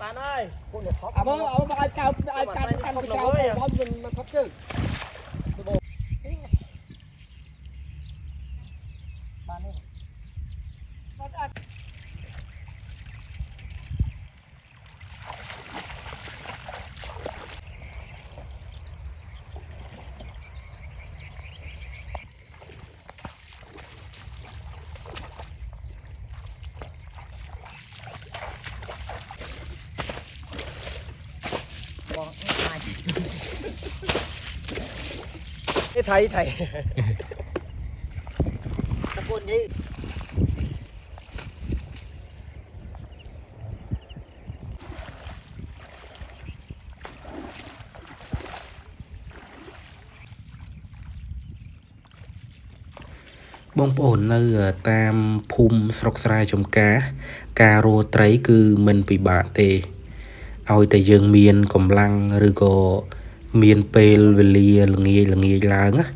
បានហើយ អាមើអាមើឲ្យកៅឲ្យកាន់កាន់ពីក្រៅបងមិនមិនថប់ជើងបានទេបានអត់ថៃថៃ តពុននេះ បងប្អូននៅតាមភូមិស្រុកស្រែចំការ ការរកត្រីគឺមិនពិបាកទេឲ្យតែយើងមានកម្លាំងឬក៏មានពេលវេលាល្ងាចល្ងាចឡើងណា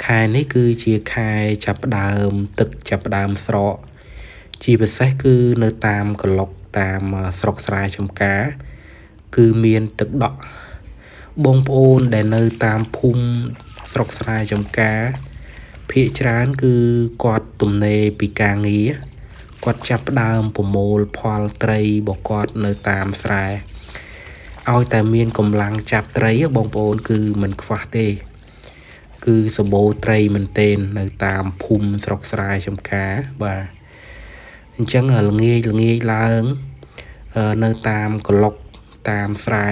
ខែនេះគឺជាខែចាប់ផ្ដើមទឹកចាប់ផ្ដើមស្រកជាពិសេសគឺនៅតាមក្លុកតាមស្រុកស្រែចំការ គឺមានទឹកដក់បងប្អូនដែលនៅតាមភូមិស្រុកស្រែចំការ ភាគច្រើនគឺគាត់ទំនេរពីការងារគាត់ចាប់ផ្ដើមប្រមូលផលត្រីរបស់គាត់នៅតាមស្រែឲ្យតែមានកម្លាំងចាប់ត្រីបងប្អូនគឺមិនខ្វះទេ គឺសម្បូរត្រីមែនទែននៅតាមភូមិស្រុកស្រែចំការបាទអញ្ចឹងល្ងាចល្ងាចឡើងនៅតាមក្លុកតាមស្រែ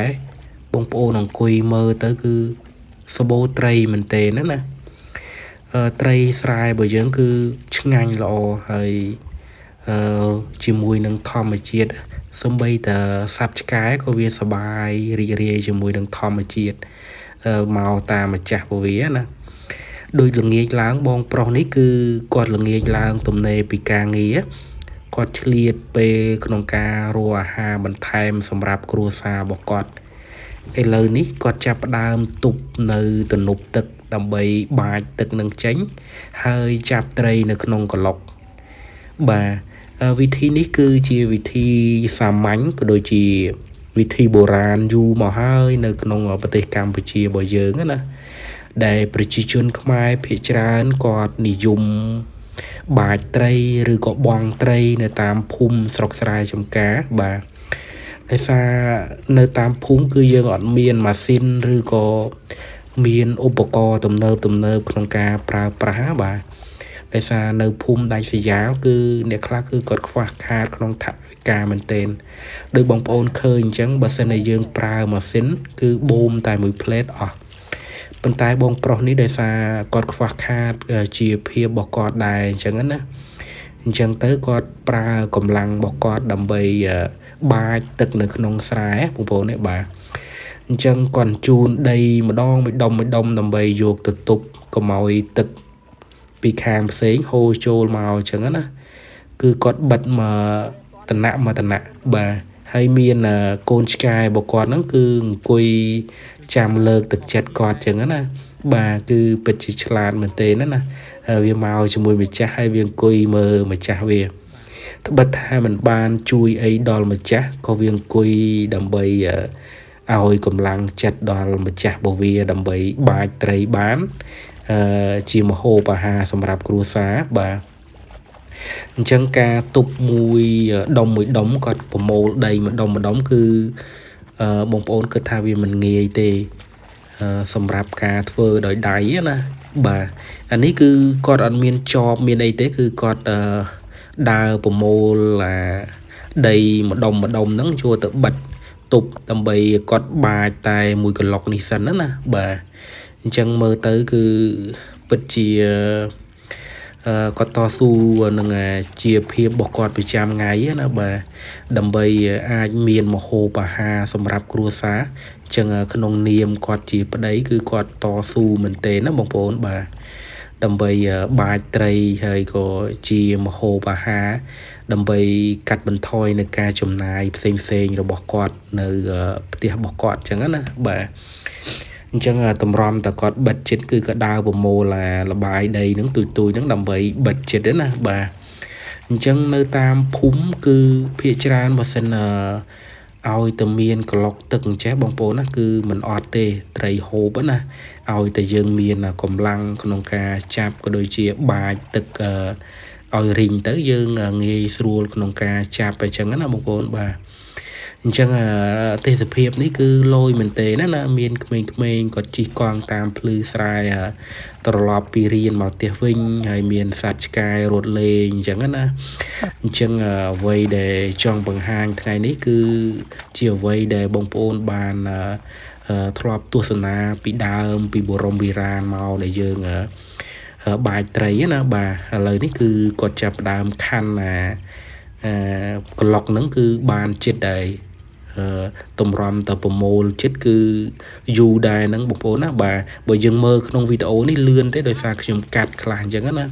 បងប្អូនអង្គុយមើលទៅគឺសម្បូរត្រីមែនទែនណាណា ត្រីស្រែរបស់យើងគឺឆ្ងាញ់ល្អហើយអឺជាមួយនឹងធម្មជាតិសំបីតសត្វឆ្កែក៏វាសប្បាយរីករាយជាមួយនឹងធម្មជាតិមកតាមម្ចាស់របស់វាណាដូចល្ងាចឡើងបងប្រុសនេះគឺគាត់ល្ងាចឡើងទំនេរពីការងារគាត់ឆ្លៀតពេលក្នុងការរកអាហារបន្ថែមសម្រាប់គ្រួសាររបស់គាត់ឥឡូវនេះគាត់ចាប់ផ្ដើមទប់នៅទំនប់ទឹកដើម្បីបាចទឹកនឹងចេញហើយចាប់ត្រីនៅក្នុងក្លុកបាទវិធីនេះគឺជាវិធីសាមញ្ញក៏ដូចជាវិធីបុរាណយូរមកហើយនៅក្នុងប្រទេសកម្ពុជារបស់យើងណាដែលប្រជាជនខ្មែរភាគច្រើនគាត់និយមបាចត្រីឬក៏បង់ត្រីនៅតាមភូមិស្រុកស្រែចំការបាទដោយសារនៅតាមភូមិគឺយើងអត់មានម៉ាស៊ីនឬក៏មានឧបករណ៍ទំនើបទំនើបក្នុងការប្រើប្រាស់បាទដោយសារនៅភូមិដាច់ស្រយាលគឺអ្នកខ្លះគឺគាត់ខ្វះខាតក្នុងថវិកាមែនទែនដោយបងប្អូនឃើញអញ្ចឹងបើសិនជាយើងប្រើម៉ាស៊ីនគឺបូមតែមួយផ្លេតអស់ប៉ុន្តែបងប្រុសនេះដោយសារគាត់ខ្វះខាតជាភាពរបស់គាត់ដែរអញ្ចឹងណាអញ្ចឹងទៅគាត់ប្រើកម្លាំងរបស់គាត់ដើម្បីបាចទឹកនៅក្នុងស្រែបងប្អូននេះបាទអញ្ចឹងគាត់ជូនដីម្ដងមួយដុំមួយដុំដើម្បីយកទៅទប់កុំឲ្យទឹកពីខាងផ្សេងហូរចូលមកអញ្ចឹងណាគឺគាត់បិទមកតំណាក់មកតំណាក់បាទហើយមានកូនឆ្កែរបស់គាត់ហ្នឹងគឺអង្គុយចាំលើកទឹកចិត្តគាត់អញ្ចឹងណាបាទគឺពិតជាឆ្លាតមែនទេណាណាវាមកជាមួយម្ចាស់ហើយវាអង្គុយមើលម្ចាស់វាត្បិតថាมันបានជួយអីដល់ម្ចាស់ក៏វាអង្គុយដើម្បីឲ្យកម្លាំងចិត្តដល់ម្ចាស់របស់វាដើម្បីបាចត្រីបានជាម្ហូបអាហារសម្រាប់គ្រួសារបាទអញ្ចឹងការទប់មួយដុំមួយដុំគាត់ប្រមូលដីមួយដុំមួយដុំគឺបងប្អូនគិតថាវាមិនងាយទេសម្រាប់ការធ្វើដោយដៃណាបាទអានេះគឺគាត់អត់មានចបមានអីទេគឺគាត់ដើរប្រមូលអាដីមួយដុំមួយដុំហ្នឹងចូលទៅបិទទប់ដើម្បីគាត់បាចតែមួយកន្លុកនេះសិនណាបាទអញ្ចឹងមើលទៅគឺពិតជាគាត់តស៊ូនឹងជាភាពរបស់គាត់ប្រចាំថ្ងៃណាបាទដើម្បីអាចមានម្ហូបអាហារសម្រាប់គ្រួសារអញ្ចឹងក្នុងនាមគាត់ជាប្តីគឺគាត់តស៊ូមែនទែនណាបងប្អូនបាទដើម្បីបាចត្រីហើយក៏ជាម្ហូបអាហារដើម្បីកាត់បន្ថយនៅការចំណាយផ្សេងផ្សេងរបស់គាត់នៅផ្ទះរបស់គាត់អញ្ចឹងណាបាទអញ្ចឹងតម្រាំតែគាត់បិទចិត្តគឺក៏ដើរប្រមូលអាលបាយដីហ្នឹងទូចទូចហ្នឹងដើម្បីបិទចិត្តណាបាទអញ្ចឹងនៅតាមភូមិគឺភាគច្រើនបើសិន ឲ្យតែមានក្លុកទឹកអញ្ចេះបងប្អូនណាគឺមិនអត់ទេត្រីហូបណាឲ្យតែយើងមានកម្លាំងក្នុងការចាប់ក៏ដូចជាបាចទឹកឲ្យរីងទៅយើងងាយស្រួលក្នុងការចាប់អញ្ចឹងណាបងប្អូនបាទអញ្ចឹងទេសភាពនេះគឺលយមែនទេណាមានក្មេងៗគាត់ជិះកង់តាមភ្លឺស្រែត្រឡប់ពីរៀនមកផ្ទះវិញហើយមានសត្វឆ្កែរត់លេងអញ្ចឹងណាអញ្ចឹងអ្វីដែលចង់បង្ហាញថ្ងៃនេះគឺជាអ្វីដែលបងប្អូនបានធ្លាប់ទស្សនាពីដើមពីបរមវីរានមកដែលយើងបាចត្រីណាបាទឥឡូវនេះគឺគាត់ចាប់ផ្ដើមខណ្ឌណាក្លុកហ្នឹងគឺបានចិត្តហើយតម្រាំតប្រមូលចិត្តគឺយូរដែរហ្នឹងបងប្អូនណាបាទបើយើងមើលក្នុងវីដេអូនេះលឿនទេដោយសារខ្ញុំកាត់ខ្លះអញ្ចឹងណា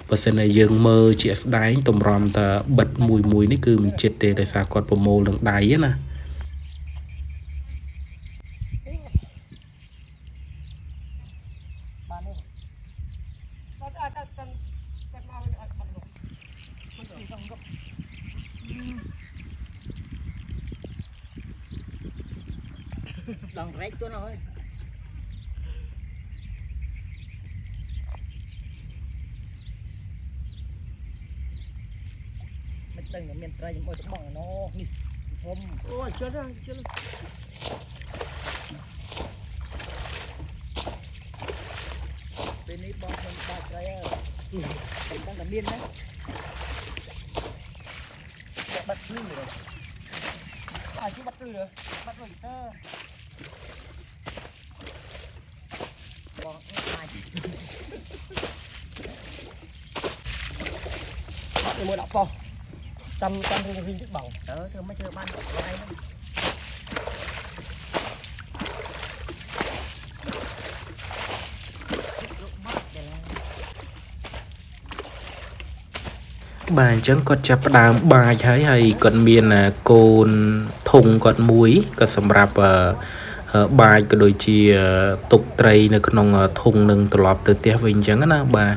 បើសិនតែយើងមើលជាក់ស្ដែងតម្រាំតបិទមួយមួយនេះគឺមិនចិត្តទេដោយសារគាត់ប្រមូលនឹងដៃណា Đòn rách tôi rồi. Mình từng ở miền Tây mỗi cái bóng nó hôm. Ôi chết rồi, chết rồi. Bênนี้bóng mình bạc rồi. Mình đang ở miền đấy. Bắt lưới rồi. À chứ bắt lưới rồi. Bắt lưới tơ. bắt mua đọc po trăm trăm rinh rinh bằng thường mới chưa ban ai đó បាទអញ្ចឹងគាត់ចាប់ផ្ដើមបាចហើយហើយគាត់មានកូនធុងគាត់មួយគាត់សម្រាប់បាចក៏ដូចជាទុកត្រីនៅក្នុងធុងនឹងត្រឡប់ទៅផ្ទះវិញអញ្ចឹងណាបាទ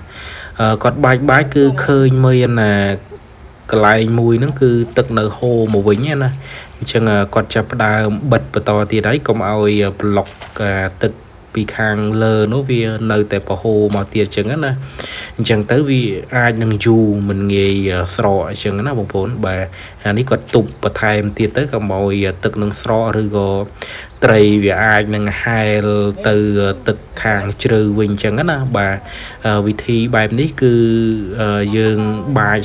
គាត់បាចគឺឃើញមានកន្លែងមួយហ្នឹងគឺទឹកនៅហូរមកវិញណាអញ្ចឹងគាត់ចាប់ផ្ដើមបិទបន្តទៀតហើយកុំឲ្យប្លុកទឹកពីខាងលើនោះវានៅតែប្រហូរមកទៀតអញ្ចឹងណាអញ្ចឹងទៅវាអាចនឹងយូរមិនងាយស្រកអញ្ចឹងណាបងប្អូនបាទអានេះគាត់ទប់បន្ថែមទៀតទៅកុំឲ្យទឹកនឹងស្រកឬក៏ត្រីវាអាចនឹងហែលទៅទឹកខាងជ្រៅវិញអញ្ចឹងណាបាទវិធីបែបនេះគឺយើងបាច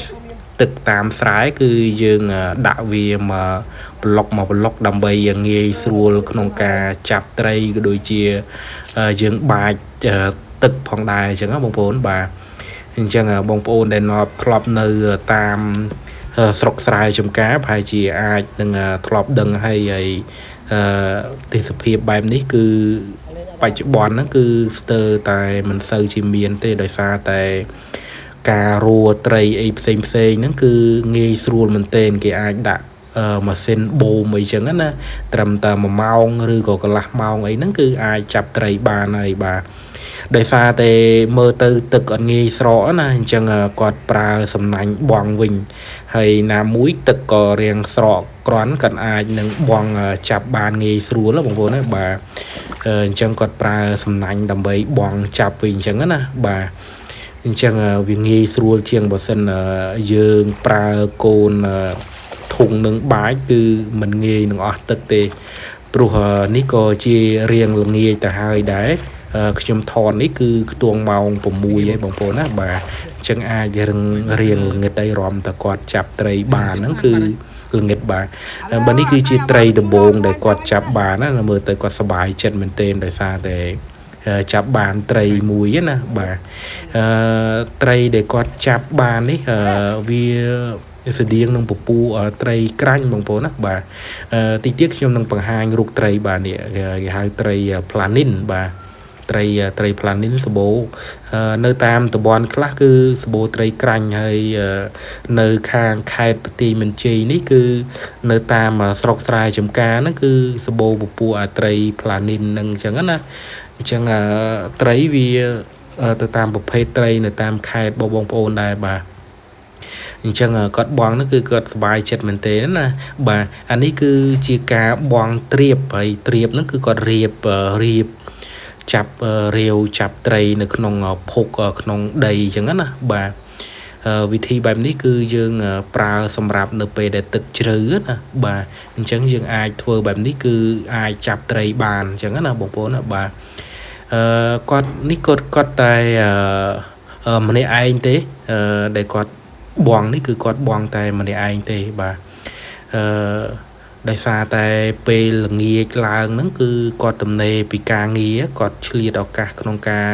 ទឹកតាមស្រែគឺយើងដាក់វាមកប្លុកមកប្លុកដើម្បីងាយស្រួលក្នុងការចាប់ត្រីក៏ដូចជាយើងបាចទឹកផងដែរអញ្ចឹងណាបងប្អូនបាទអញ្ចឹងបងប្អូនដែលធ្លាប់នៅតាមស្រុកស្រែចម្ការប្រហែលជាអាចនឹងធ្លាប់ដឹងហើយហើយទេសភាពបែបនេះគឺបច្ចុប្បន្នហ្នឹងគឺស្ទើរតែមិនសូវជាមានទេដោយសារតែការរੂត្រីអីផ្សេងផ្សេងហ្នឹងគឺងាយស្រួលមែនទែនគេអាចដាក់ម៉ាស៊ីនបូមអីចឹងណាត្រឹមតែ1ម៉ោងឬក៏កន្លះម៉ោងអីហ្នឹងគឺអាចចាប់ត្រីបានហើយបាទដោយសារតែមើលទៅទឹកអត់ងាយស្រកណាអញ្ចឹងគាត់ប្រើសំណាញ់បង់វិញហើយណាមួយទឹកក៏រៀងស្រកគ្រាន់គាត់អាចនឹងបង់ចាប់បានងាយស្រួលបងប្អូនណាបាទអញ្ចឹងគាត់ប្រើសំណាញ់ដើម្បីបង់ចាប់វិញអញ្ចឹងណាបាទអញ្ចឹងវាងាយស្រួលជាងបើសិនយើងប្រើកូនធុងនឹងបាចគឺមិនងាយនឹងអស់ទឹកទេព្រោះនេះក៏ជារៀងល្ងាចទៅហើយដែរខ្ញុំថតនេះគឺខ្ទង់ម៉ោង6ហើយបងប្អូនណាបាទអញ្ចឹងអាចរៀងល្ងិតអីរំតគាត់ចាប់ត្រីបានហ្នឹងគឺល្ងិតបាទបើនេះគឺជាត្រីដំបូងដែលគាត់ចាប់បានណាមើលទៅគាត់សប្បាយចិត្តមែនទែនដោយសារតែចាប់បានត្រីមួយណាបាទត្រីដែលគាត់ចាប់បាននេះវាស្តៀងនឹងពពូត្រីក្រាញ់បងប្អូនណាបាទតិចទៀតខ្ញុំនឹងបង្ហាញរូបត្រីបាទនេះគេហៅត្រីផ្លានីនបាទត្រីផ្លានីនសម្បូរនៅតាមតំបន់ខ្លះគឺសម្បូរត្រីក្រាញ់ហើយនៅខាងខេត្តបន្ទាយមានជ័យនេះគឺនៅតាមស្រុកស្រែចម្ការហ្នឹងគឺសម្បូរពពួកត្រីផ្លានីនហ្នឹងអញ្ចឹងណាអញ្ចឹងត្រីវាទៅតាមប្រភេទត្រីនៅតាមខេត្តបងប្អូនដែរបាទ អញ្ចឹងគាត់បងហ្នឹងគឺគាត់សប្បាយចិត្តមែនទេណាបាទអានេះគឺជាការបង់ត្រៀបហើយត្រៀបហ្នឹងគឺគាត់រៀបរៀបចាប់រាវចាប់ត្រីនៅក្នុងភក់ក្នុងដីអញ្ចឹងណាបាទវិធីបែបនេះគឺយើងប្រើសម្រាប់នៅពេលដែលទឹកជ្រៅណាបាទអញ្ចឹងយើងអាចធ្វើបែបនេះគឺអាចចាប់ត្រីបានអញ្ចឹងណាបងប្អូនណាបាទគាត់នេះគាត់តែម្នាក់ឯងទេដែលគាត់បងនេះគឺគាត់បងតែម្នាក់ឯងទេបាទអឺដោយសារតែពេលល្ងាចឡើងហ្នឹងគឺគាត់ទំនេរពីការងារគាត់ឆ្លៀតឱកាសក្នុងការ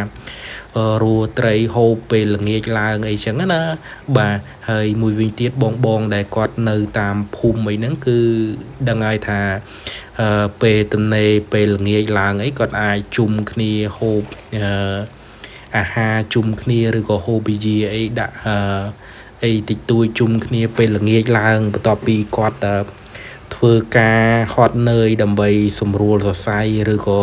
រួត្រីហូបពេលល្ងាចឡើងអីចឹងណាបាទហើយមួយវិញទៀតបងបងដែលគាត់នៅតាមភូមិអីហ្នឹងគឺដឹងហើយថាពេលទំនេរពេលល្ងាចឡើងអីគាត់អាចជុំគ្នាហូបអាហារជុំគ្នាឬក៏ហូបប៊ីយាអីដាក់អីតិចតួចជុំគ្នាពេលល្ងាចឡើងបន្ទាប់ពីគាត់ធ្វើការហត់នឿយដើម្បីសម្រួលសរសៃឬក៏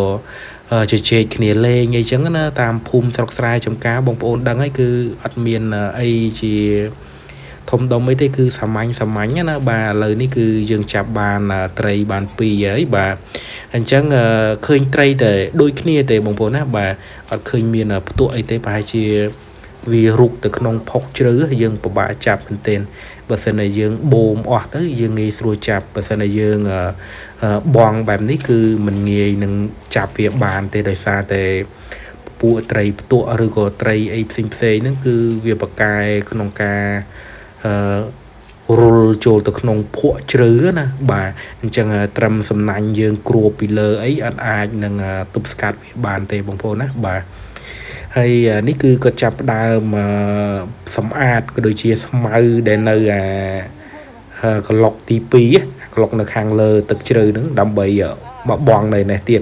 ជជែកគ្នាលេងអីចឹងណាតាមភូមិស្រុកស្រែចំការបងប្អូនដឹងហើយគឺអត់មានអីជាធំដុំអីទេគឺសាមញ្ញសាមញ្ញណាបាទឥឡូវនេះគឺយើងចាប់បានត្រីបាន2ហើយបាទអញ្ចឹងឃើញត្រីតែដូចគ្នាទេបងប្អូនណាបាទអត់ឃើញមានផ្ទក់អីទេប្រហែលជាវារុកទៅក្នុងផុកជ្រៅយើងពិបាកចាប់មែនទែនបើសិនតែយើងបូមអស់ទៅយើងងាយស្រួលចាប់បើសិនតែយើងបងបែបនេះគឺមិនងាយនឹងចាប់វាបានទេដោយសារតែពួកត្រីផ្ទក់ឬក៏ត្រីអីផ្សេងផ្សេងហ្នឹងគឺវាប្រកែក្នុងការរុលចូលទៅក្នុងភក់ជ្រៅណាបាទអញ្ចឹងត្រឹមសំណាញ់យើងគ្របពីលើអីអត់អាចនឹងទប់ស្កាត់វាបានទេបងប្អូនណាបាទហើយនេះគឺគាត់ចាប់ផ្ដើមសម្អាតក៏ដូចជាស្មៅដែលនៅអាក្លុកទី2ក្លុកនៅខាងលើទឹកជ្រៅហ្នឹងដើម្បីមកបងនៅនេះទៀត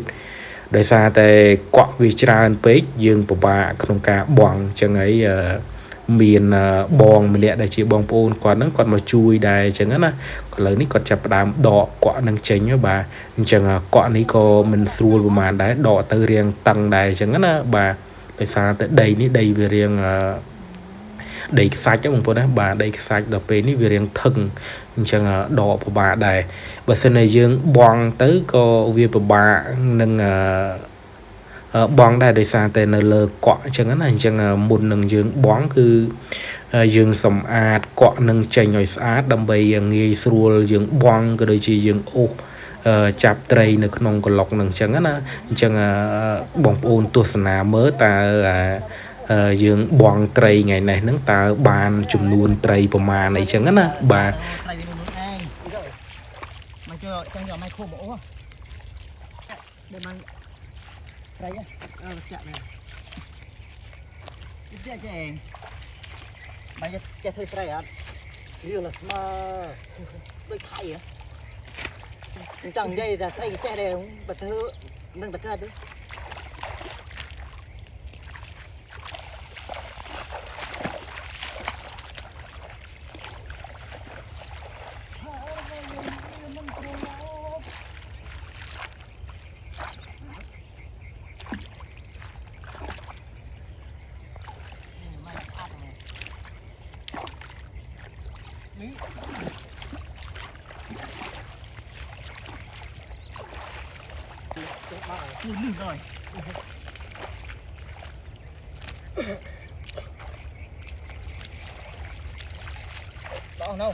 ដោយសារតែកក់វាច្រើនពេកយើងពិបាកក្នុងការបង់អញ្ចឹងហើយមានបងម្នាក់ដែលជាបងប្អូនគាត់ហ្នឹងគាត់មកជួយដែរអញ្ចឹងណាឥឡូវនេះគាត់ចាប់ផ្ដើមដកកក់នឹងចេញបាទអញ្ចឹងកក់នេះក៏មិនស្រួលប្រហែលដែរដកទៅរៀងតឹងដែរអញ្ចឹងណាបាទដោយសារតែដីនេះដីវារៀងដីខ្សាច់ហ្នឹងបងប្អូនណាបាទដីខ្សាច់ដល់ពេលនេះវារៀងធឹងអញ្ចឹងដកពិបាកដែរបើសិនតែយើងបងទៅក៏វាពិបាកនឹងបងដែរដោយសារតែនៅលើកក់អញ្ចឹងណាអញ្ចឹងមុននឹងយើងបងគឺយើងសម្អាតកក់នឹងចេញឲ្យស្អាតដើម្បីងាយស្រួលយើងបងក៏ដូចជាយើងអូសចាប់ត្រីនៅក្នុងក្លុកនឹងអញ្ចឹងណាអញ្ចឹងបងប្អូនទស្សនាមើលតើយើងបងត្រីថ្ងៃនេះហ្នឹងតើបានចំនួនត្រីប្រមាណអីចឹងណាបាទ ត្រីវានោះឯងមកចូលចឹងយកមកខុំអូដែលมันត្រីអើចាក់នេះចាក់ចេះឯងមកចេះធ្វើត្រីអត់រឿងលស្មើដូចថៃហ៎ចង់និយាយថាស្អីគេចេះដែរបើធ្វើនឹងតកើតទេនេះrồi đó đâu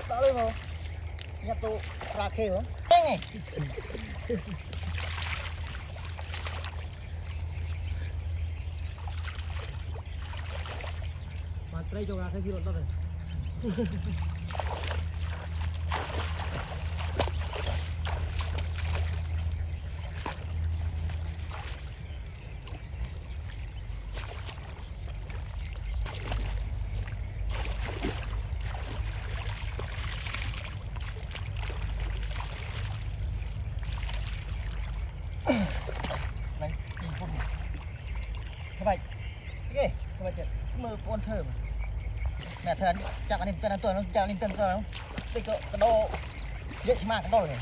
đó lên không nhập tụ ra khê không này màត្រីចូលra khê chưa đó rồi ក្បាច់គេក្បាច់មើលបងធ្វើម៉ែធ្វើនេះចាក់នេះទៅទៅចាក់នេះទៅទៅតិចក៏កដោយកឆ្មាកដោនេះ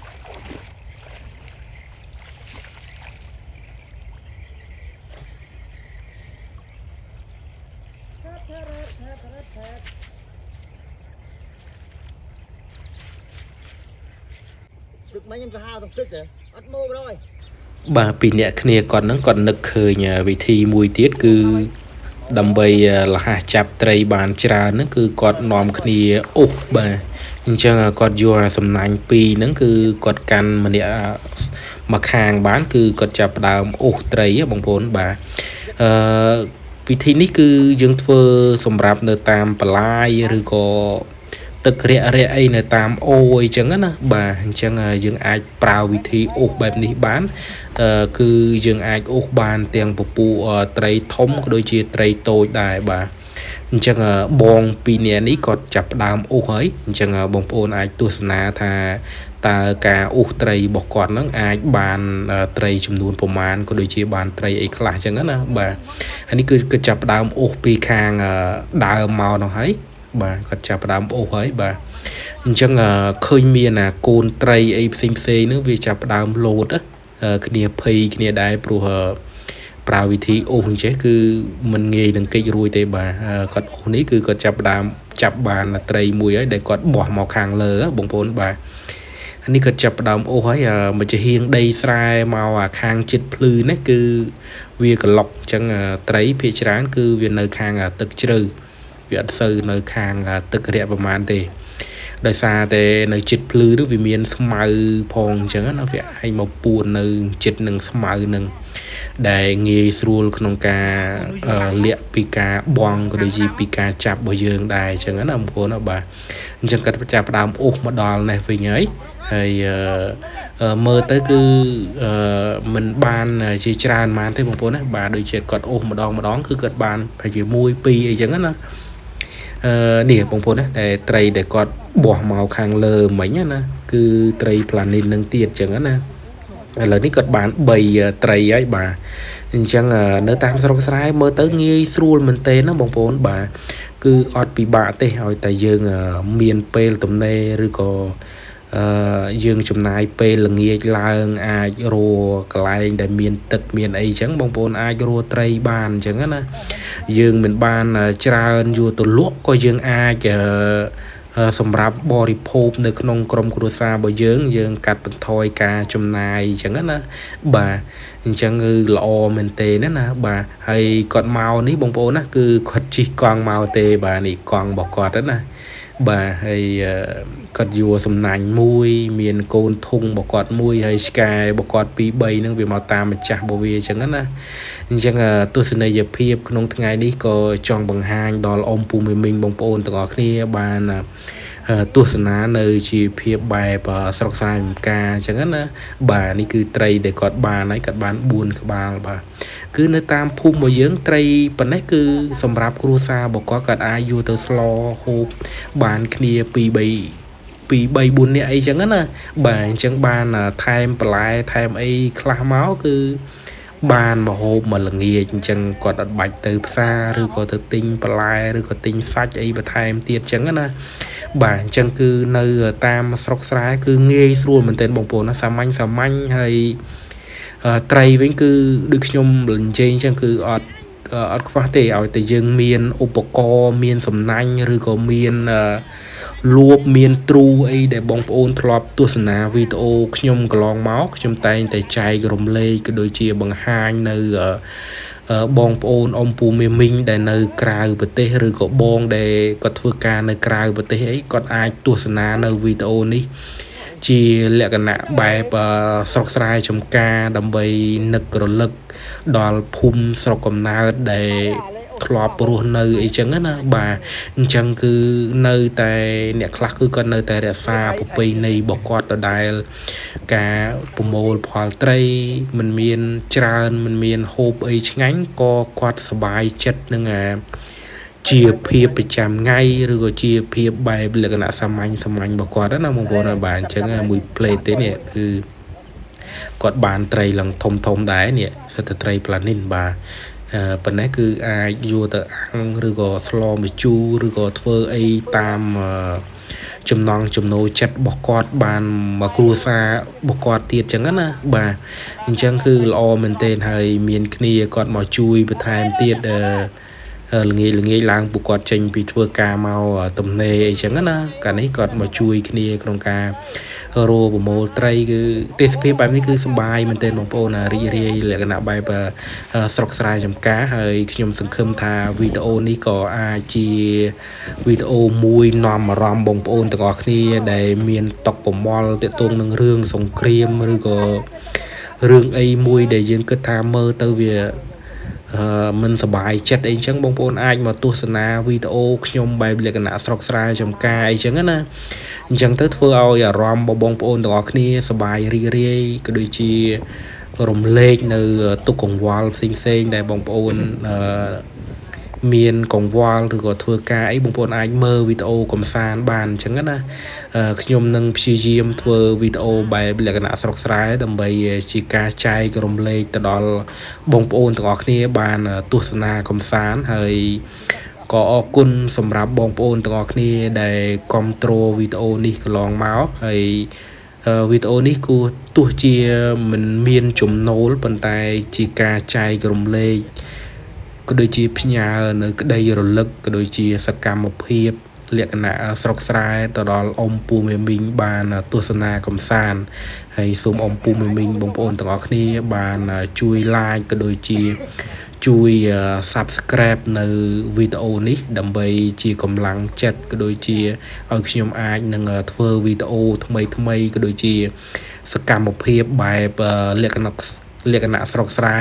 ទឹកមិញខ្ញុំទៅហៅក្នុងទឹកទេអត់មកដល់ បាទពីអ្នកគ្នាគាត់ហ្នឹងគាត់នឹកឃើញវិធីមួយទៀតគឺដើម្បីលះចាប់ត្រីបានច្រើនហ្នឹងគឺគាត់នាំគ្នាអូសបាទអញ្ចឹងគាត់យកអាសំណាញ់ពីរហ្នឹងគឺគាត់កាន់ម្នាក់មកខាងបាន គឺគាត់ចាប់ផ្ដើមអូសត្រីហ៎បងប្អូនបាទអឺវិធីនេះគឺយើងធ្វើសម្រាប់នៅតាមបន្លាយឬក៏ទឹករាក់រាក់អីនៅតាមអូអីចឹងណាបាទអញ្ចឹងយើងអាចប្រើវិធីអូសបែបនេះបានគឺយើងអាចអូសបានទាំងពពួកត្រីធំក៏ដូចជាត្រីតូចដែរបាទអញ្ចឹងបងពីរនាក់នេះគាត់ចាប់ផ្ដើមអូសហើយអញ្ចឹងបងប្អូនអាចទស្សនាថាតើការអូសត្រីរបស់គាត់ហ្នឹងអាចបានត្រីចំនួនប្រមាណក៏ដូចជាបានត្រីអីខ្លះអញ្ចឹងណាបាទអានេះគឺគាត់ចាប់ផ្ដើមអូសពីខាងដើមមកនោះហើយបាទគាត់ចាប់ផ្ដើមអូសហើយបាទអញ្ចឹងឃើញមានអាកូនត្រីអីផ្សេងផ្សេងហ្នឹងវាចាប់ផ្ដើមលោតគ្នាភ័យគ្នាដែរព្រោះប្រើវិធីអូសអញ្ចេះគឺมันងាយនឹងគេចរួចទេបាទគាត់អូសនេះគឺគាត់ចាប់ផ្ដើមចាប់បានត្រីមួយហើយដែលគាត់បោះមកខាងលើបងប្អូនបាទនេះគាត់ចាប់ផ្ដើមអូសហើយមកជាហៀងដីស្រែមកអាខាងចិត្តភ្លឺនេះគឺវាក្លុកអញ្ចឹងត្រីភាគច្រើនគឺវានៅខាងទឹកជ្រៅវាអត់សូវនៅខាងទឹករាក់ប្រហែលទេដោយសារតែនៅចិត្តភ្លឺនោះវាមានស្មៅផងអញ្ចឹងណាវាអាចមកពួននៅចិត្តនឹងស្មៅនឹងដែលងាយស្រួលក្នុងការលាក់ពីការបង់ក៏ដូចជាពីការចាប់របស់យើងដែរអញ្ចឹងណាបងប្អូនណាបាទអញ្ចឹងគាត់ចាប់ផ្ដើមអូសមកដល់នេះវិញហើយហើយមើលទៅគឺមិនបានជាច្រើនប៉ុន្មានទេបងប្អូនណាបាទដូចជាគាត់អូសម្ដងម្ដងគឺគាត់បានប្រហែលជា1 2អីចឹងណានេះបងប្អូនណាដែលត្រីដែលគាត់បោះមកខាងលើមិញណាគឺត្រីប្លានីននឹងទៀតចឹងណាឥឡូវនេះគាត់បាន3ត្រីហើយបាទអញ្ចឹងនៅតាមស្រុកស្រែមើលទៅងាយស្រួលមែនទែនណាបងប្អូនបាទគឺអត់ពិបាកទេឲ្យតែយើងមានពេលទំនេរឬក៏យើងចំណាយពេលល្ងាចឡើងអាចរកន្លែងដែលមានទឹកមានអីចឹងបងប្អូនអាចរកត្រីបានអញ្ចឹងណាយើងមិនបានច្រើនយកទៅលក់ក៏យើងអាចសម្រាប់បរិភោគនៅក្នុងក្រុមគ្រួសាររបស់យើងយើងកាត់បន្ថយការចំណាយអញ្ចឹងណាបាទអញ្ចឹងគឺល្អមែនទេណាណាបាទហើយគាត់មកនេះបងប្អូនណាគឺគាត់ជិះកង់មកទេបាទនេះកង់របស់គាត់ណាបាទហើយគាត់យួរសំណាញ់មួយមានកូនធុងរបស់គាត់មួយហើយឆ្កែរបស់គាត់2 3ហ្នឹងវាមកតាមម្ចាស់របស់វាអញ្ចឹងណាអញ្ចឹងទស្សនីយភាពក្នុងថ្ងៃនេះក៏ចង់បង្ហាញដល់អ៊ំពូមីមីងបងប្អូនទាំងអស់គ្នាបានទស្សនានៅជាភាពបែបស្រុកស្រែចំការអញ្ចឹងណាបាទនេះគឺត្រីដែលគាត់បានហើយគាត់បាន4ក្បាលបាទគឺនៅតាមភូមិរបស់យើងត្រីប៉ុណ្ណេះគឺសម្រាប់គ្រួសាររបស់គាត់គាត់អាចយកទៅស្លហូបបានគ្នា2 3 2 3 4នាក់អីចឹងណាបាទអញ្ចឹងបានថែមបន្លែថែមអីខ្លះមកគឺបានមកហូបមកល្ងាចអញ្ចឹងគាត់អត់បាច់ទៅផ្សារឬក៏ទៅទិញបន្លែឬក៏ទិញសាច់អីបន្ថែមទៀតអញ្ចឹងណាបាទអញ្ចឹងគឺនៅតាមស្រុកស្រែគឺងាយស្រួលមែនទែនបងប្អូនណាសាមញ្ញសាមញ្ញហើយត្រីវិញគឺដូចខ្ញុំនិយាយអញ្ចឹងគឺអត់ខ្វះទេឲ្យតែយើងមានឧបករណ៍មានសំណាញ់ឬក៏មានលួបមានទ្រូអីដែលបងប្អូនធ្លាប់ទស្សនាវីដេអូខ្ញុំកន្លងមកខ្ញុំតែងតែចែករំលែកក៏ដូចជាបង្ហាញនៅបងប្អូនអ៊ំពូមីមីងដែលនៅក្រៅប្រទេសឬក៏បងដែលគាត់ធ្វើការនៅក្រៅប្រទេសអីគាត់អាចទស្សនានៅវីដេអូនេះជាលក្ខណៈបែបស្រុកស្រែចំការដើម្បីនឹករលឹកដល់ភូមិស្រុកកំណើតដែលធ្លាប់រស់នៅអីចឹងណាបាទអញ្ចឹងគឺនៅតែអ្នកខ្លះគឺគាត់នៅតែរក្សាប្រពៃណីរបស់គាត់ដដែលការប្រមូលផលត្រីមិនមានច្រើនមិនមានហូបអីឆ្ងាញ់ក៏គាត់សប្បាយចិត្តនឹងអាជាភាពប្រចាំថ្ងៃឬក៏ជាភាពបែបលក្ខណៈសាមញ្ញសាមញ្ញរបស់គាត់ណាបងប្អូនបាទអញ្ចឹងមួយផ្លេតទេនេះគឺគាត់បានត្រីឡើងធំធំដែរនេះសិតតែត្រីប្លានីនបាទប៉ុណ្ណេះគឺអាចយកទៅអាំងឬក៏ស្លម្ជូរឬក៏ធ្វើអីតាមចំណង់ចំណូលចិត្តរបស់គាត់បានមកគ្រួសាររបស់គាត់ទៀតចឹងណាបាទអញ្ចឹងគឺល្អមែនទែនហើយមានគ្នាគាត់មកជួយបន្ថែមទៀត ល្ងាចល្ងាចឡើងពួកគាត់ចេញពីធ្វើការមកទំនេរអីចឹងណាកាលនេះគាត់មកជួយគ្នាក្នុងការរោប្រមូលត្រីគឺទេសភាពបែបនេះគឺសប្បាយមែនទែនបងប្អូនណារីករាយលក្ខណៈបែបស្រុកស្រែចម្ការហើយខ្ញុំសង្ឃឹមថាវីដេអូនេះក៏អាចជាវីដេអូមួយនាំអារម្មណ៍បងប្អូនទាំងអស់គ្នាដែលមានតុកប្រមល់ទាក់ទងនឹងរឿងសង្គ្រាមឬក៏រឿងអីមួយដែលយើងគិតថាមើលទៅវា អឺមិនសប្បាយចិត្តអីចឹងបងប្អូនអាចមកទស្សនាវីដេអូខ្ញុំបែបលក្ខណៈស្រុកស្រែចម្ការអីចឹងណាអញ្ចឹងទៅធ្វើឲ្យអារម្មណ៍របស់បងប្អូនទាំងអស់គ្នាសប្បាយរីករាយក៏ដូចជារំលែកនៅទុក្ខកង្វល់ផ្សេងៗដែលបងប្អូនអឺមានកង្វល់ឬក៏ធ្វើការអីបងប្អូនអាចមើលវីដេអូកំសាន្តបានអញ្ចឹងណាខ្ញុំនឹងព្យាយាមធ្វើវីដេអូបែបលក្ខណៈស្រុកស្រែដើម្បីជាការចែករំលែកទៅដល់បងប្អូនទាំងអស់គ្នាបានទស្សនាកំសាន្តហើយក៏អរគុណសម្រាប់បងប្អូនទាំងអស់គ្នាដែលគាំទ្រវីដេអូនេះកន្លងមកហើយវីដេអូនេះគួរទោះជាមិនមានចំណូលប៉ុន្តែជាការចែករំលែកក៏ដូចជាផ្ញើនៅក្តីរលឹកក៏ដូចជាសកម្មភាពលក្ខណៈស្រុកស្រែទៅដល់អ៊ំពូមេមីងបានទស្សនាកំសាន្តហើយសូមអ៊ំពូមេមីងបងប្អូនទាំងអស់គ្នាបានជួយ like ក៏ដូចជាជួយ Subscribe នៅវីដេអូនេះដើម្បីជាកម្លាំងចិត្តក៏ដូចជាឲ្យខ្ញុំអាចនឹងធ្វើវីដេអូថ្មីថ្មីក៏ដូចជាសកម្មភាពបែបលក្ខណៈលក្ខណៈស្រុកស្រែ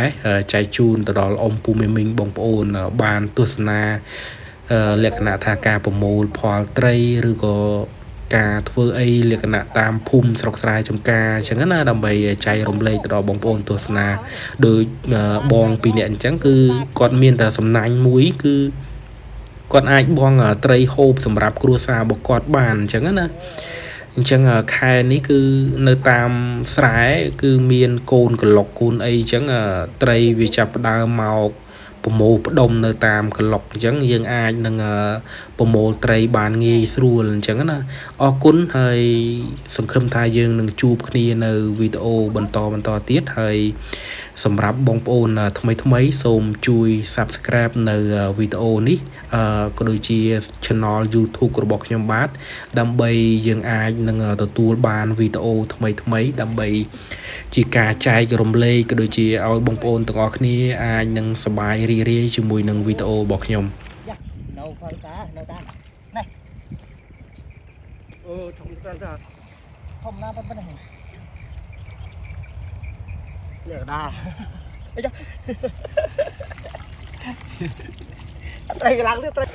ចែកជូនទៅដល់អ៊ំពូមេមីងបងប្អូនបានទស្សនាលក្ខណៈថាការប្រមូលផលត្រីឬក៏ការធ្វើអីលក្ខណៈតាមភូមិស្រុកស្រែចម្ការអញ្ចឹងណាដើម្បីចែករំលែកទៅដល់បងប្អូនទស្សនាដោយបងពីរនាក់អញ្ចឹងគឺគាត់មានតែសំណាញ់មួយគឺគាត់អាចបងត្រីហូបសម្រាប់គ្រួសាររបស់គាត់បានអញ្ចឹងណាអញ្ចឹងខែនេះគឺនៅតាមស្រែគឺមានកូនកឡុកកូនអីអញ្ចឹងត្រីវាចាប់ផ្ដើមមកប្រមូលផ្ដុំនៅតាមកឡុកអញ្ចឹងយើងអាចនឹងប្រមូលត្រីបានងាយស្រួលអញ្ចឹងណាអរគុណហើយសង្ឃឹមថាយើងនឹងជួបគ្នានៅវីដេអូបន្តបន្តទៀតហើយសម្រាប់បងប្អូនថ្មីថ្មីសូមជួយ Subscribe នៅវីដេអូនេះក៏ដូចជា Channel YouTube របស់ខ្ញុំបាទដើម្បីយើងអាចនឹងទទួលបានវីដេអូថ្មីថ្មីដើម្បីជាការចែករំលែកក៏ដូចជាឲ្យបងប្អូនទាំងអស់គ្នាអាចនឹងសប្បាយរីករាយជាមួយនឹងវីដេអូរបស់ខ្ញុំ យ៉ានៅផលតានៅតានេះ អឺធំតាតា ធំណាស់ប៉ុណ្ណេះ នេះកដា អីចាត្រីកន្លងទៀតត្រី